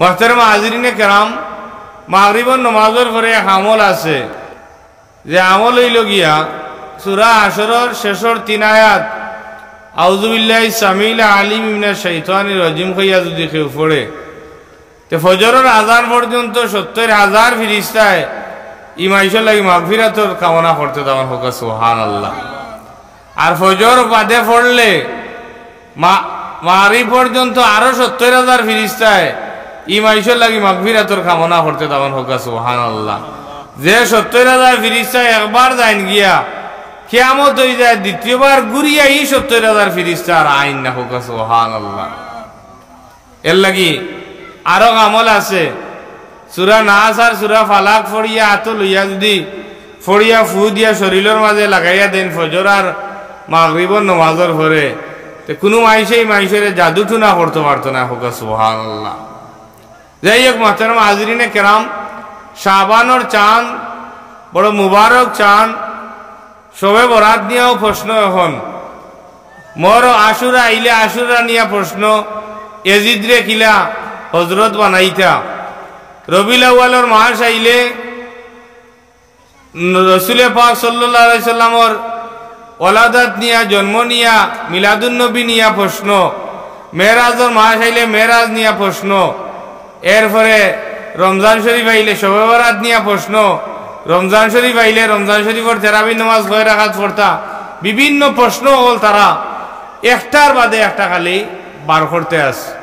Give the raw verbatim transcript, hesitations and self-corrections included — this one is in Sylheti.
মোহতারাম হাজিরিনে কেরাম, মাগরিবর নমাজর পরে এক আমল আছে, যে আমল অইলো গিয়া সূরা হাশরর শেষর তিন আয়াত, "আউযু বিল্লাহি সামিল আলিম মিনাশ শাইতানির রাজিম" কইয়া যুদি কেউ পড়ে, তে ফজরর আজান পর্যন্ত সত্তইর হাজার ফিরিস্তায় ই মাইনষর লাগি মাগফিরাতর কামনা করতে থাকইন, কউক্কা সুবহানাল্লাহ। আর ফজর বাদে পড়লে মা-, মাগরিব পর্যন্ত আরো সত্তইর হাজার ফিরিস্তায় ই মাইনষর লাগি মাগফিরাতর কামনা করতে থাকইন, কউক্কা সুবহানাল্লাহ। যে সত্তইর হাজার ফিরিস্তায় একবার যাইন গিয়া, কিয়ামত অইযায়, দ্বিতীয়বার ঘুরিয়া ই সত্তইর হাজার ফিরিস্তা আর আইন না, কউক্কা সুবহানাল্লাহ। এর লাগি আরো আমল আছে। সূরা নাস আর সূরা ফালাক পড়িয়া আতো লইয়া যুদি পড়িয়া ফু দিয়া শরীলর মাঝে লাগাইয়া দেইন ফজর আর মাগরিবর নমাজর পরে, তে কুনু মাইনষে ই মাইনষরে জাদু টুনা করতো পারতো নায়, কউক্কা সুবহানাল্লাহ। যাই হোক, মোহতারাম হাজিরিনে কেরাম, শাবানর চান, বড় মুবারক চান, শবে বরাত নিয়াও প্রশ্ন অখন। মর আশুরা আইলে আশুরা নিয়া প্রশ্ন, এজিদরে কিলা হজরত বানাইতা। রবিউল আউয়ালর মাস আইলে রসুলে পাক সাল্লাল্লাহু আলাইহি সাল্লামর ওলাদাত নিয়া, জন্ম নিয়া, মিলাদুন নবী নিয়া প্রশ্ন, মেরাজর মাস আইলে মেরাজ নিয়া প্রশ্ন, এরপরে রমজান শরীফ আইলে শবে বরাত নিয়া প্রশ্ন, রমজান শরীফ আইলে রমজান শরীফর তেরাবি নামাজ কয় রাকাত পড়তা, বিভিন্ন প্রশ্ন অকল তারা একটার বাদে একটা খালি বার করতে আছে।